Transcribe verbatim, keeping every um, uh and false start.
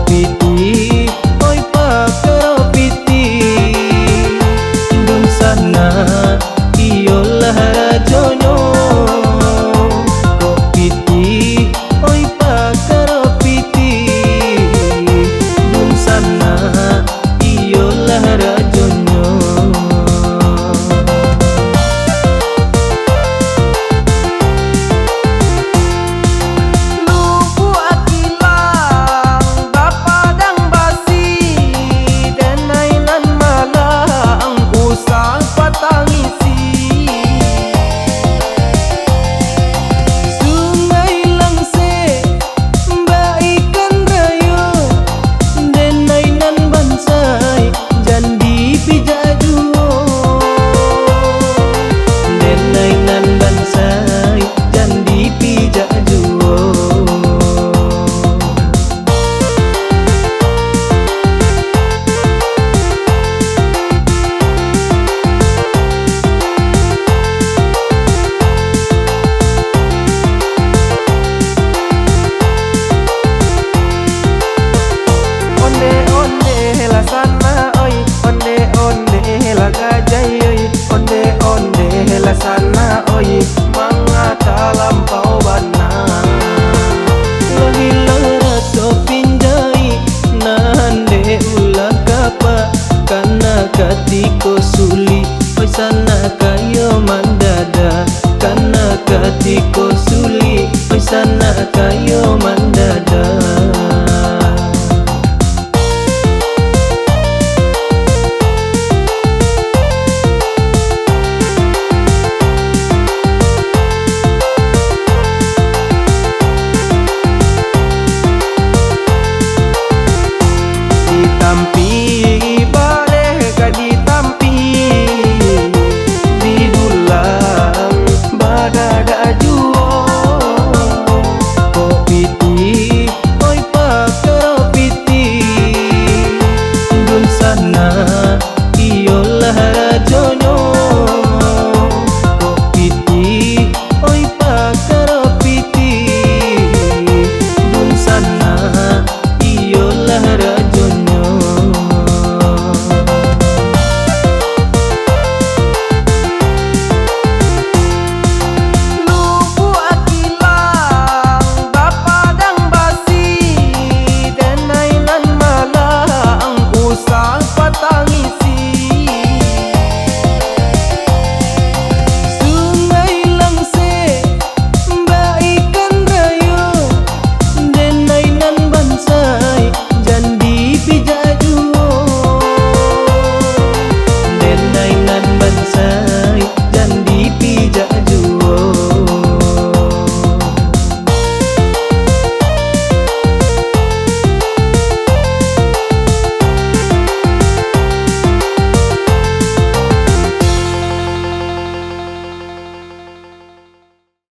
pitih, oi pakaro pitih. Dunsanak iyolah rajonyo. Kok pitih, oi pakaro pitih. Dunsanak iyolah rajonyo. Lubuak Kilang bapadang basi, denai nan malang usah patangisi. Sungai Langsek baikan rayo, denai nan bansai jan dipijak juo. Denai nan bansai jan dipijak juo. Onde-onde lah sanak oi, onde-onde lah gajai oi, onde-onde lah sanak oi, manga talampau bana. Lah ilang raso pinjai, nan dek ulah kapak, kana katiko sulik, oi sanak kayo mandadak. Kana katiko sulik, oi sanak kayo mandadak. Ditampi